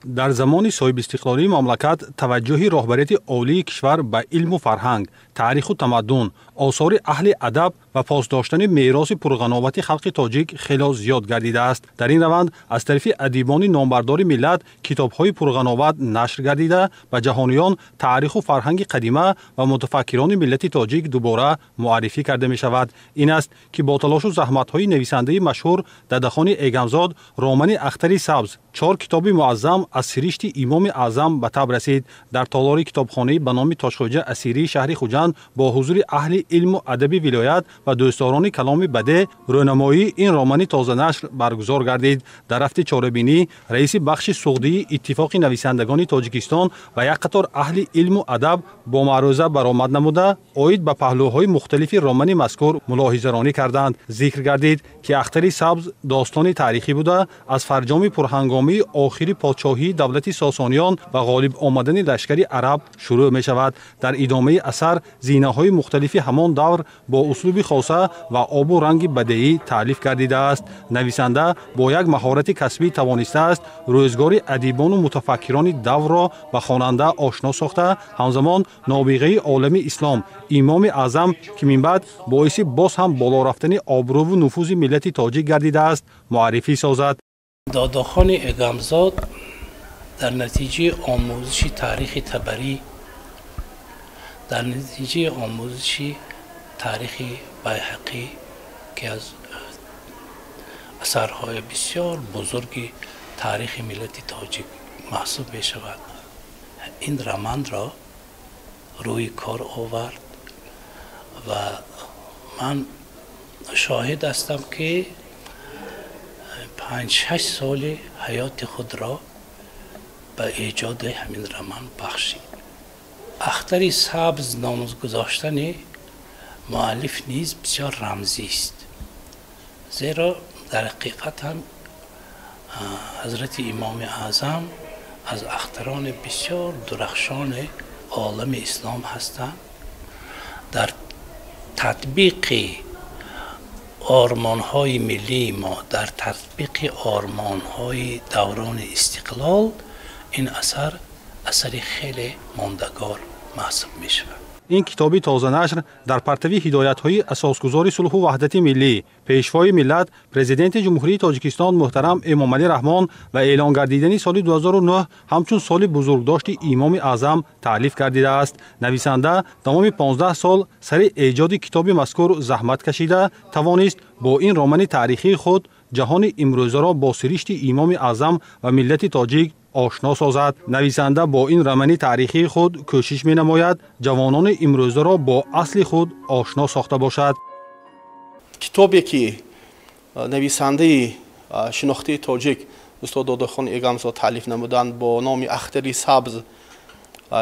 Дар замони соҳибистиқлолии мамлакат таваҷҷӯҳи роҳбарияти олии кишвар ба илму фарҳанг, таъриху тамаддун, осори аҳли адаб ва пос доштани мероси пурғановати халқи тоҷик хело зиёд гардидааст. Дар ин раванд аз тарафи адибони номбардори миллат китобҳои пурғановат нашр гардида, ба ҷаҳониён таъриху фарҳанги қадима ва мутафаккирони миллати тоҷик дубора муаррифӣ карда мешавад. Ин аст, ки бо талошу заҳматҳои нависандаи машҳур Дадахони Эгамзод романи «Ахтари сабз», чор китоби муаззам аз сиришти Имоми Аъзам ба таб расид. Дар толори китобхонаи ба номи Тоҷхоҷа Асирии шаҳри Хуҷанд бо ҳузури аҳли илму адаби вилоят ва дӯстдорони каломи бадеъ рӯнамоии ин романи тозанашр баргузор гардид. Дар рафти чорабинӣ раиси бахши суғдии Иттифоқи нависандагони Тоҷикистон ва як қатор аҳли илму адаб бо маърӯза баромад намуда, оид ба паҳлӯҳои мухталифи романи мазкур мулоҳизаронӣ карданд. Зикр гардид, ки «Ахтари сабз» достони таърихӣ буда, аз фарҷоми пурҳангомии охири подшоҳии давлати Сосониён ва ғолиб омадани лашкари араб шурӯъ мешавад. Дар идомаи асар зинаҳои мухталифи ҳамон давр бо услуби хоса ва обу ранги бадеӣ таълиф гардидааст. Нависанда бо як маҳорати касбӣ тавонистааст рӯзгори адибону мутафаккирони даврро ба хонанда ошно сохта, ҳамзамон нобиғаи олами ислом, Имоми Аъзам, ки минбаъд боиси боз ҳам боло рафтани обрӯву нуфузи миллати тоҷик гардидааст, муаррифӣ созад. Додохони Эгамзод дар натиҷаи омӯзиши таърихи Табарӣ, дар натиҷаи омӯзиши таърихи Байҳақӣ, ки аз асарҳои бисёр бузурги таърихи миллати тоҷик маҳсуб мешавад, ин романро рӯи кор овард ва ман шоҳид ҳастам, ки 5-6 соли ҳаёти худро ба эҷоди ҳамин роман бахшид. «Ахтари сабз» ном гузоштани муаллиф низ бисёр рамзист, зеро дар ҳақиқат ҳам ҳазрати Имоми Аъзам аз ахтарони бисёр дурахшони олами ислом ҳастанд. Дар татбиқи ормонҳои миллии мо, дар татбиқи ормонҳои даврони истиқлол ин асар асари хеле мондагор маҳсуб мешавад. Ин китоби тозанашр дар партави ҳидоятҳои асосгузори сулҳу ваҳдати миллӣ, Пешвои миллат, Президенти Ҷумҳурии Тоҷикистон муҳтарам Эмомалӣ Раҳмон ва эълон гардидани соли 2009 ҳамчун соли бузургдошти Имоми Аъзам таълиф гардидааст. Нависанда тамоми 15 сол сари эҷоди китоби мазкур заҳмат кашида, тавонист бо ин романи таърихии худ ҷаҳони имрӯзаро бо сиришти Имоми Аъзам ва миллати тоҷик ошно созад. Нависанда бо ин романи таърихии худ кӯшиш менамояд ҷавонони имрӯзаро бо асли худ ошно сохта бошад. Китобе, ки нависандаи шинохтаи тоҷик устод Додохон Эгамзод таълиф намуданд бо номи «Ахтари сабз: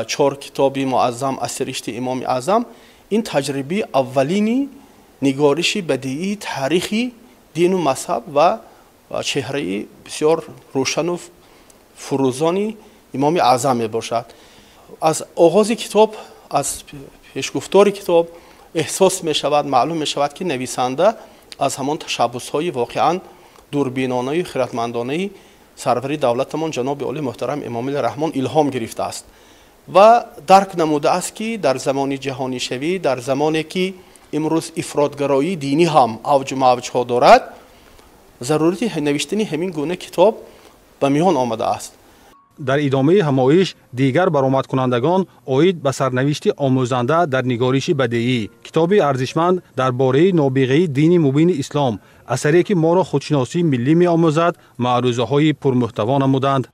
чор китоби муаззам аз сиришти Имоми Аъзам», ин таҷрибаи аввалини нигориши бадиии таърихи дину мазҳаб ва чеҳраи бисёр рӯшану фурӯзони Имоми Аъзам мебошад. Аз оғози китоб, аз пешгуфтори китоб эҳсос мешавад, маълум мешавад, ки нависанда аз ҳамон ташаббусҳои воқеан дурбинонаю хиратмандонаи сарвари давлатамон ҷаноби олӣ муҳтарам Эмомалӣ Раҳмон илҳом гирифтааст ва дарк намудааст, ки дар замони ҷаҳонишавӣ, дар замоне ки имрӯз ифротгароии динӣ ҳам авҷу мавҷҳо дорад, зарурати навиштани ҳамин гуна китоб ба миён омадааст. Дар идомаи ҳамоиш дигар баромадкунандагон оид ба сарнавишти омӯзанда дар нигориши бадеӣ, китоби арзишманд дар бораи нобиғаи дини мубини ислом, асаре ки моро худшиносии миллӣ меомӯзад, маърӯзаҳои пурмуҳтаво намуданд.